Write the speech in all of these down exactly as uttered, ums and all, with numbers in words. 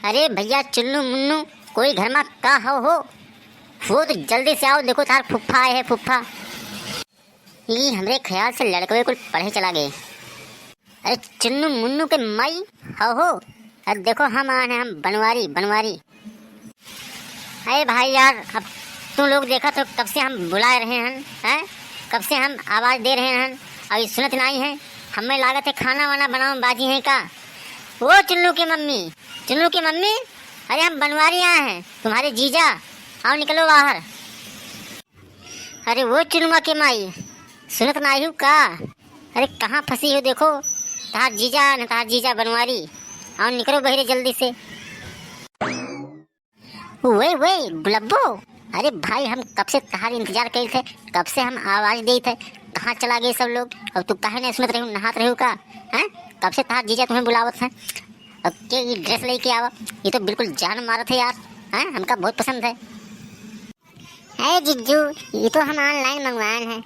अरे भइया चुन्नू मुन्नू, कोई घर मा का हौ हो? हो तो जल्दी से आओ, देखो तार फुफ्फा आए हैं, फुफ्फा। ई हमरे ख्याल से लड़कवे कुल पढ़े चला गए। अरे चुन्नू मुन्नू के माई हौ हो? अरे देखो हम आए हैं, हम बनवारी, बनवारी। अरे भाई यार, अब तुम लोग देखा तो कब से हम बुलाए रहे हैं, हैं? कब से हम आवाज दे रहे हैं, अभी सुनत नाहीं है। हमें लागत है खाना वाना बनावे बाजी हैं का? ओ चुन्नू की मम्मी, चुन्नू की मम्मी, अरे हम बनवारी आए हैं, तुम्हारे जीजा, आओ निकलो बाहर। अरे वो चुनुआ के माई, सुनत नाहीं हू का? अरे कहाँ फंसी हो देखो, तहार जीजा न तहार जीजा बनवारी, आओ निकलो बहिरे जल्दी से। ओए ओए गुलब्बो, अरे भाई हम कब से तहार इंतजार करी थे, कब से हम आवाज देई थे, कहाँ चला गए सब लोग? अब तू काहे नहीं सुनत रही, नहात रही का? हैं? कब से तहार जीजा तुम्हें बुलावत है। अब के ये ड्रेस लेके आवा, ये तो बिल्कुल जान मारत है यार। हैं? हमका बहुत पसंद है। अरे जिज्जू, ये तो हम ऑनलाइन मंगवाए हैं,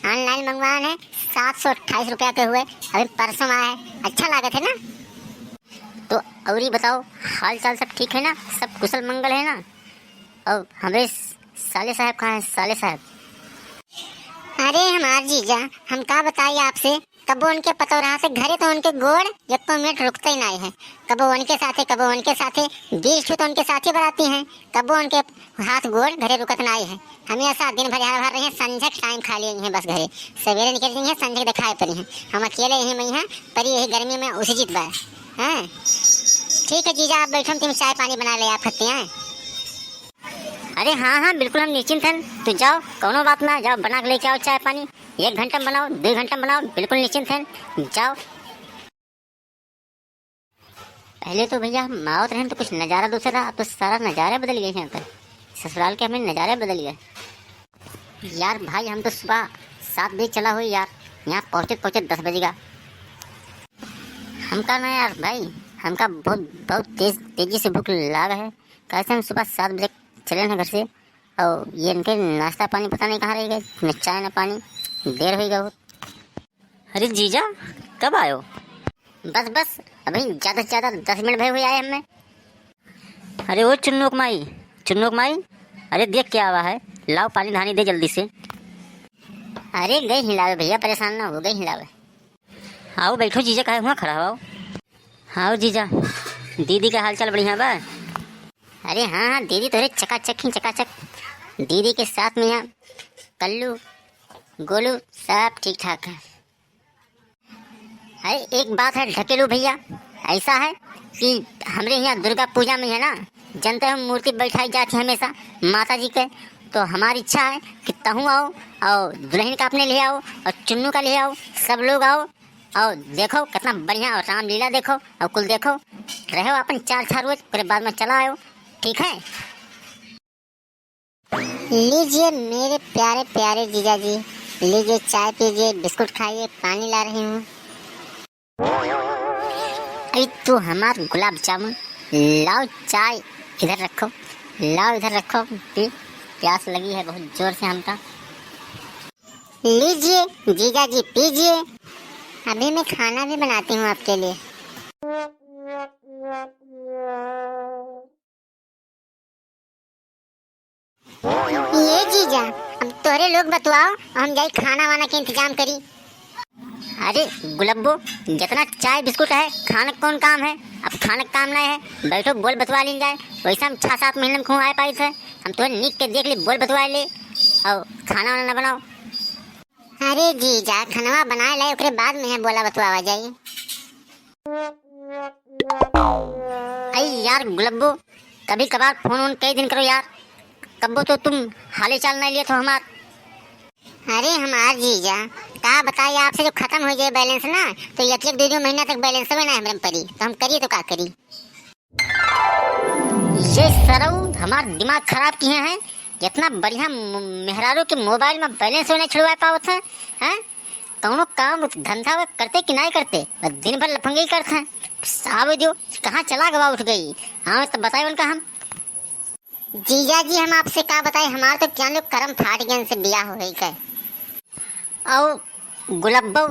ऑनलाइन मंगवाए हैं, सात सौ अट्ठाईस रुपया के हुए, अभी परसों आए हैं, अच्छा लागत है ना? तो औरी बताओ, हाल चाल सब ठीक है ना? सब कुशल मंगल है ना? और हमरे साले साहब कहाँ हैं, साले साहब? अरे हमार जीजा, हम का बताई आपसे, कबो उनके पतोरहा से घरे तो उनके गोड़ एको मिनट रुकते ही नाहीं है। कबो उनके साथे, कबो उनके साथे, बीस ठो तो उनके साथी बराती हैं, कबो उनके हाथ गोड़ घरे रुकत नाहीं है। हमेशा दिन भर यहाँ भर रही हैं, संझक टाइम खाली आई हैं बस घरे। सवेरे निकल रही हैं, संझक दिखाई पड़ी हैं। हम अकेले यहीं में हैं, परी यही गर्मी में उसी जीत बा। हैं? ठीक है जीजा, आप बैठो, हम तुम चाय पानी बना ले, आप खत्ती हैं। अरे हाँ, हाँ, बिल्कुल हम निश्चिंत हन। तू जाओ, कौनो बात ना, जाओ बना के लेके आओ चाय पानी। एक घंटा में बनाओ, दो घंटा में बनाओ, बिल्कुल निश्चिंत हन, जाओ। पहले तो भइया हम आवत रहन तो कुछ नज़ारा दूसरा, अब तो सारा नज़ारा बदल गए हैं। यहाँ पर ससुराल के हमें नज़ारा बदल गए। यार भाई, हम तो सुबह सात बजे चला हुई यार, यहाँ पहुँचत पहुँचत दस बजेगा। हमका ना यार भाई, हमका बहुत, बहुत तेज, तेजी से भूख लाग है। कैसे हम सुबह सात बजे चले हैं घर से, और ये इनके नाश्ता पानी पता नहीं कहाँ रह गए, न चाय न पानी, देर हो गया बहुत। अरे जीजा, कब आयो? बस, बस, अभी ज्यादा से ज्यादा दस मिनट भए हुए आए हमें। अरे ओ चुन्नू के माई, चुन्नू के माई, अरे देख के आवा है, लाओ पानी धानी दे जल्दी से। अरे गई हिलावे भइया, परेशान ना हो, गई हिलावे। आओ बैठो जीजा, काहे हुआ खड़ा हो? आओ जीजा, दीदी का हाल चाल बढ़िया बा? अरे हाँ, हाँ, दीदी तोहरे चकाचक ही चकाचक। दीदी के साथ में यहाँ कल्लू, गोलू सब ठीक ठाक है। अरे एक बात है ढकेलू भइया, ऐसा है कि हमरे यहाँ दुर्गा पूजा में है ना, जनते हो मूर्ति बैठाई जाती है हमेशा माता जी के, तो हमारी इच्छा है कि तहूँ आओ और दुल्हन का अपने ले आओ और चुन्नू का ले आओ, सब लोग आओ और देखो कितना बढ़िया और रामलीला देखो और कुल देखो, रहो अपन चार छह रोज, फिर बाद में चला आयो, ठीक है? लीजिए मेरे प्यारे प्यारे जीजा जी, लीजिए चाय पीजिए, बिस्कुट खाइए, पानी ला रही हूँ। अरे तू हमार गुलाब जामुन, लाओ चाय इधर रखो, लाओ इधर रखो, पी, प्यास लगी है बहुत जोर से हमका। लीजिए जीजा जी पीजिए, अभी मैं खाना भी बनाती हूँ आपके लिए। ये जीजा, अब तोहरे लोग बतवाओ, हम जाई खाना वाना के इंतजाम करी। अरे गुलब्बो, जितना चाय बिस्कुट है, खाना कौन काम है? अब खाना काम नहीं है, बैठो बोल बतवा लीन जाए। वैसे हम छह सात महीने में कहूँ आए पाई थे, हम तोहरे निक के देख ली, बोल बतवा ले और खाना वाना ना बनाओ। अरे जीजा, खनवा बनाए लाई, ओकरे बाद में है बोला बतवावा जाई। अरे यार गुलब्बो, कभी कभार फोन वोन कई दिन करो यार, कब्बो तो तुम हाले चाल नहीं लिया तो हमार। अरे हमार जीजा, का बताई आपसे, जो खत्म हो जाए बैलेंस ना, तो एक एक दो दो महीना तक बैलेंस में ना हमरे में पड़ी, तो हम करी तो का करी। ये सरऊ हमार दिमाग खराब किए हैं, इतना बढ़िया मो-, मेहरारू के मोबाइल में बैलेंस नहीं छुड़वा पावत है, हैं? कौनो काम धंधा वे करते कि नहीं करते, बस दिन भर लफंगे ही करते हैं। सावे दियो, कहाँ चला गवा उठ गई, हाँ तो बताए उनका हम। जीजा जी, हम आपसे का बताई, हमार तो क्या लोग करम फाट गए से बियाह हो गई के। औ गुलब्बो,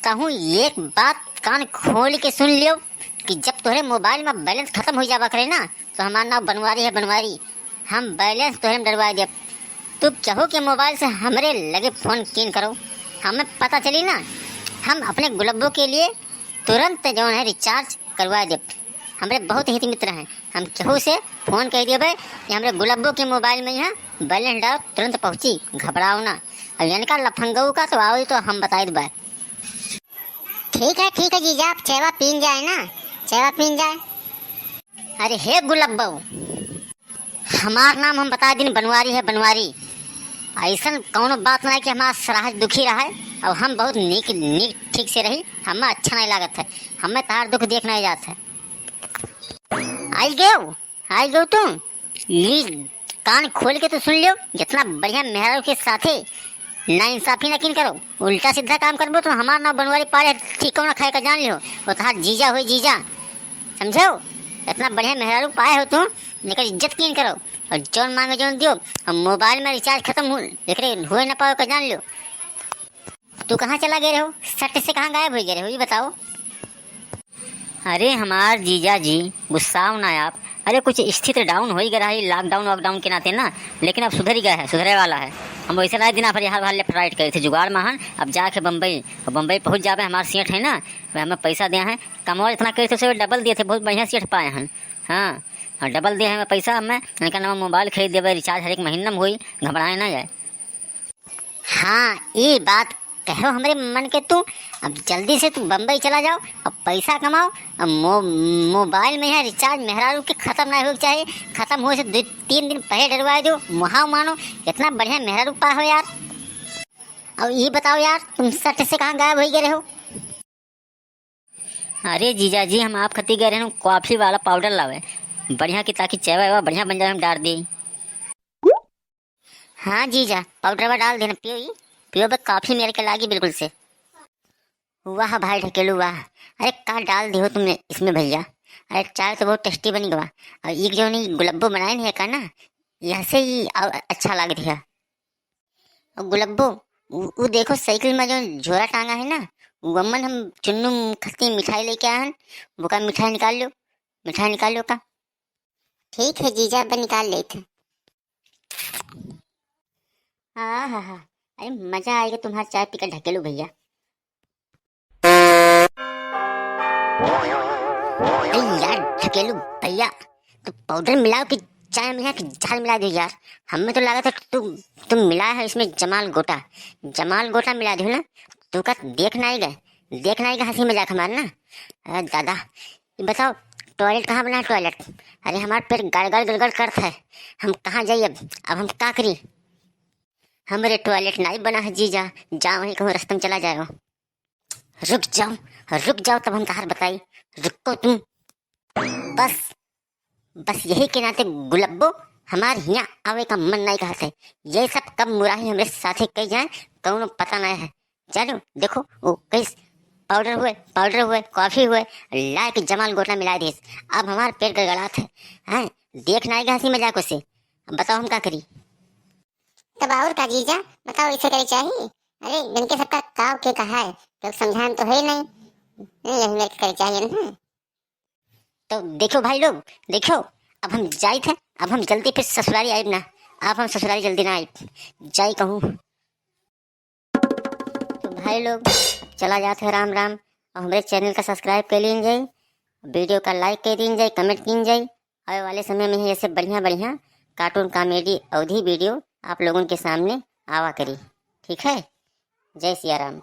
कहूँ एक बात कान खोल के सुन लियो, कि जब तोहरे मोबाइल में बैलेंस खतम होइ जावा करे ना, तो हमार नाम बनवारी है, बनवारी। हम बैलेंस तोहरे में डलवाइ देब। तू केहू के मोबाइल से हमरे लगे फोन कीन करो, हमें पता चली ना, हम अपने गुलब्बो के लिए तुरंत जौन है रिचार्ज करवाइ देब। हमरे बहुत हित मित्र हैं, हम केहू से फोन कइ देबे कि हमरे गुलब्बो के मोबाइल में यहाँ बैलेंस डालो, तुरंत पहुँची, घबराओ ना। और इनका लफंगऊ का तो आओ तो हम बताइ देबे। ठीक है, ठीक है जीजा, आप चायवा पीन जाए ना, चायवा पीन जाए। अरे हे गुलब्बो, हमार नाम हम बताइ दिन बनवारी है, बनवारी। अइसन कौनो बात ना है कि हमार सराहज दुखी रहा है। अब हम बहुत नीक, नीक ठीक से रही, हमें अच्छा नहीं लागत है, हमें तहार दुख देख नहीं जात है। आइ गयो, आइ गयो तू। ली, कान खोल के तो सुन लियो, जितना बढ़िया मेहरारू के साथे नाइंसाफी ना किन करो, उल्टा सीधा काम करबो तो हमार नाम बनवारी पाड़े ठीक कौन खाए का जान लियो। वो तहार जीजा होई जीजा, समझो? इतना बढ़िया मेहरारू पाए हो तू, लेकिन इज्जत किन करो। और जौन मांगे जौन दियो, और मोबाइल में रिचार्ज खतम हो, एकरे हुए ना पाओ का जान लियो। तू कहाँ चला गए रहो? सट से कहाँ गायब होइ गए रहो, ये बताओ। अरे हमार जीजा जी, गुस्साओ ना आप। अरे कुछ स्थिति डाउन होइ गए रहा है लॉकडाउन वॉकडाउन के नाते ना, लेकिन अब सुधर गया है, सुधरे वाला है। हम वैसे लाए दिन भर यहाँ बाहर लेफ्ट राइट करे थे जुगाड़ माहन, अब जाके बम्बई, और बम्बई पहुँच जाबे। हमार सेठ है ना, वह हमें पैसा दिया है, कमाओ इतना करे थे, उसे डबल दिए थे, बहुत बढ़िया सेठ पाए हैं। हाँ, और डबल दिए हैं पैसा हमें, इनका नवा मोबाइल खरीद देबे, रिचार्ज हर एक महीना में होई, घबराए ना जाए। हाँ, ई बात कहो हमरे मन के तू। अब जल्दी से तू बम्बई चला जाओ, अब पैसा कमाओ। अब मो-, मोबाइल में यहाँ रिचार्ज मेहरारू के खतम ना होए के चाही, खतम होए से दो तीन दिन पहले डलवाए दो, मुहाव मानो, इतना बढ़िया मेहरारू पा हो यार। अब ये बताओ यार, तुम सट से कहाँ गायब होइ गए रहो? अरे जीजा जी, हम आप खती गए रहे कॉफी वाला पाउडर लावे, बढ़िया की, ताकि चाय वाय बढ़िया बन जाए, हम डार दी। हाँ जीजा, पाउडरवा डाल देना, पियो ई, पियो बे, कॉफी मेरे के लागी बिल्कुल से। वाह भाई ढकेलू वाह, अरे का डाल दिहो तुमने इसमें भैया, अरे चाय तो बहुत टेस्टी बनी गवा। और एक जो नहीं गुलब्बो बनाए नहीं है का ना, यह से ही और अच्छा लाग दिया। और गुलब्बो, उ, उ देखो साइकिल में जो झोरा टांगा है ना, वो अम्मन हम चुन्नू खत्ती मिठाई लेके आए हैं, वो का मिठाई निकाल लो, मिठाई निकाल लो का। ठीक है जीजा, अब निकाल लेत हैं। हाँ हाँ हाँ, अरे मजा आएगा तुम्हारा चाय पीकर ढकेलू भैया। अरे यार ढकेलू भैया, तू पाउडर मिलाओ कि चाय में कि झाल मिला दो यार। हमें तो लगा था तू, तुम मिला है इसमें जमाल गोटा, जमाल गोटा मिला दो ना। तू का देख ना ही गए, देख ना ही गए हंसी मजाक हमार ना। अरे दादा, ये बताओ टॉयलेट कहाँ बना है टॉयलेट? अरे हमार पेट गड़गड़ गड़गड़ करत है, हम कहाँ जाई अब, अब हम का करी? हमरे टॉयलेट नहीं बना है जीजा, जा वहीं कहूँ रस्ते में चला जाओ। रुक जाओ, रुक जाओ, तब हम तहार बताई। रुको तुम। बस, बस यही के नाते गुलब्बो, हमार हियाँ आवे का मन नहीं कहत है। ये सब कब मुराही हमरे साथे कई जाए, कौनो पता नहीं है। चलो देखो, वो कैस पाउडर हुए, पाउडर हुए, कॉफी हुए, लाए के जमाल गोटा मिला दिस। अब हमार पेट गड़गड़ात है, हैं? देख ना आएगा हंसी मजाक उसे। अब बताओ हम का करी? तब और का जीजा, बताओ इसे करे चाही? अरे इनके सबका काव के कहा है, क्यों समझान तो है नहीं, नहीं, यही मेरे के करे चाहिए ना। तो देखो भाई लोग, देखो, अब हम जाइत है, अब हम जल्दी फिर ससुरारी आइब ना, अब हम ससुरारी जल्दी ना आइब, जाई कहूँ। तो भाई लोग, चला जात है राम राम, और हमरे चैनल का सब्सक्राइब कर लीन जाई, वीडियो का लाइक कर दीन जाई, कमेंट कीन जाई। आवे वाले समय में ही ऐसे बढ़िया बढ़िया कार्टून कॉमेडी अवधी वीडियो आप लोगों के सामने आवा करी। ठीक है, जय सिया राम।